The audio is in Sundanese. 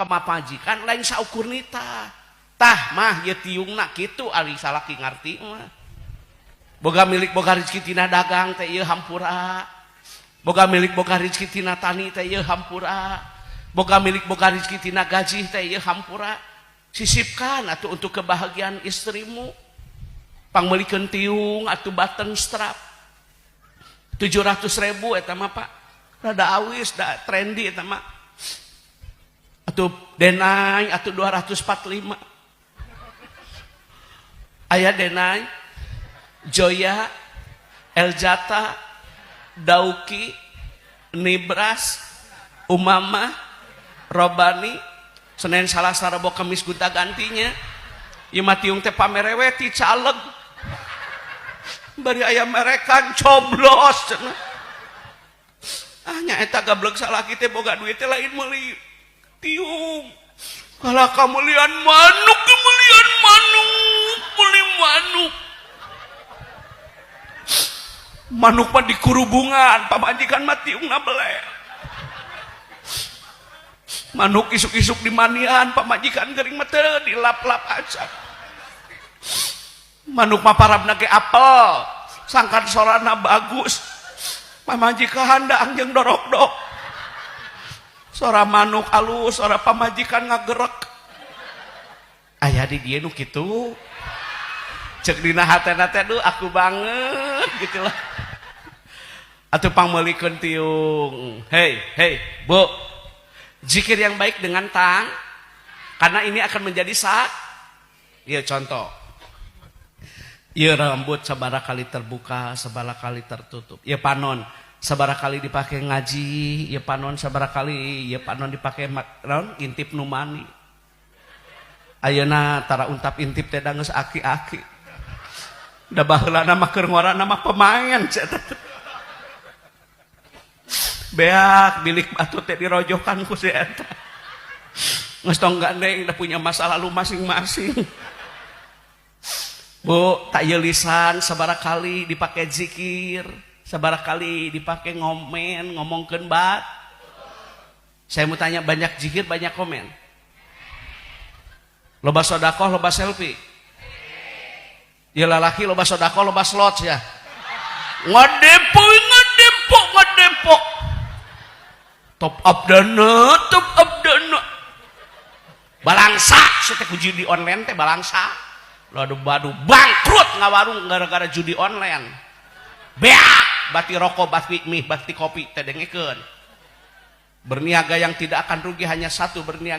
Ka pamajikan lain saukur nitah. Tah mah ieu tiungna kitu ari salaki ngarti mah. Boga milik boga rezeki tina dagang teh ieu hampura. Boga milik boga rezeki tina tani teh ieu hampura. Boga milik boga rezeki tina gaji teh ieu hampura. Sisipkan atuh untuk kebahagiaan istrimu. Pangmeulikeun tiung atuh button strap. 700 ribu eta mah, Pak. Rada awis da trendy eta mah. Atuh denai atuh 245. Aya denai, Joya, Eljata, Dauki, Nibras, Umamah, Robani, Senin, Salasa, Rebo, Kamis gonta gantinya. Ieu mah tiung teh pamereweti caleg. Bari aya merekan coblos cenah. Ah, nya eta gablek salaki teh boga duit teh lain meuli tiung. Kalah kamulian manuk, kemuliaan manuk, meuli manuk. Manuk mah dikurubungan, pamajikan mah tiungna bele. Manuk isuk-isuk di manian, pamajikan gering mah teu dilap-lap aja. Manuk mah parabna ge apel, sangkan sorana bagus. Pamajikan daang jeung dorok-dok. Sora manuk alus, sora pamajikan ngagerek. Aya di dieu nu kitu. Cek dina hatena teh, "Duh, aku banget," gitu lah. Atau pangmeulikeun tiung. Hei, hei, Bu. Zikir yang baik dengan tang, karena ini akan menjadi sah. Iya, contoh. Iya, rambut sabara kali terbuka, sabara kali tertutup. Iya, panon sabara kali dipakai ngaji, iya panon sabara kali, iya panon dipakai naon intip nu mani. Ayeuna tara untap intip teh da geus aki-aki. Da baheulana mah keur ngorana mah pemain cenah. Beak bilik batu teh dirojokan ku si eta. Geus tong gandeng, udah punya masa lalu masing-masing. Bu, tak ieu lisan sabara kali dipakai zikir, sabara kali dipakai ngomen, ngomongkeun bat. Saya mau tanya, banyak zikir, banyak komen. Loba sodakoh, loba selfie. Ya lalaki loba sodakoh, loba slot ya. Ngadepo, ngadepo, ngadepo. Top up dana, top up dana. Balangsa, saya teh ku judi online teh balangsa. Lalu badu bangkrut ngawarung gara-gara judi online. Beak, bati rokok, bati mie, bati kopi, teh dengekeun. Berniaga yang tidak akan rugi hanya satu, berniaga